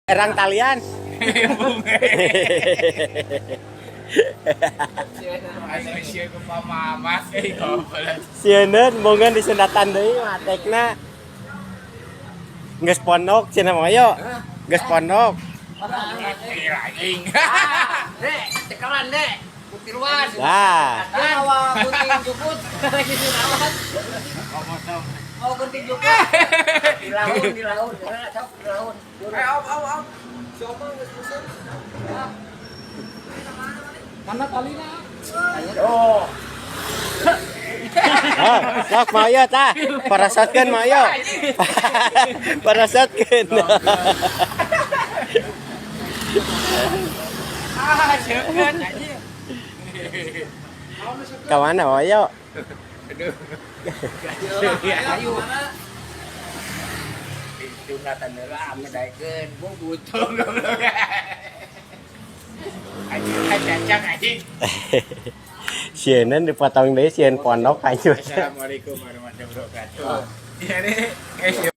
Erang talian. Aing geus sieun ku pamamas euy, goblok. Sieun bongan disundatan deui matekna. Geus pondok cenah mah yo. Geus pondok. Ngerti anjing. Dek, cekelan dek. Kutiruan. Lah, Dia bawa gunting jukut. Lagi dirawat. Mau gunting jukut. Di laun, di laun. Mana sok di laun. Eh, om, om, om. Si Omang geus pesen. Mana talina? Oh. oh, sok mau yo tah. Parasotkeun mau yo. Parasotkeun. Ah, sieun anjing. Ka mana mau yo? Aduh. Ayo. Sunatan heula ame daekeun, bu butuh goblok. Anjing cacang anjing. Sieun dipotong deui sieun pondok hanyut. Assalamualaikum warahmatullahi wabarakatuh. Iya nih, guys.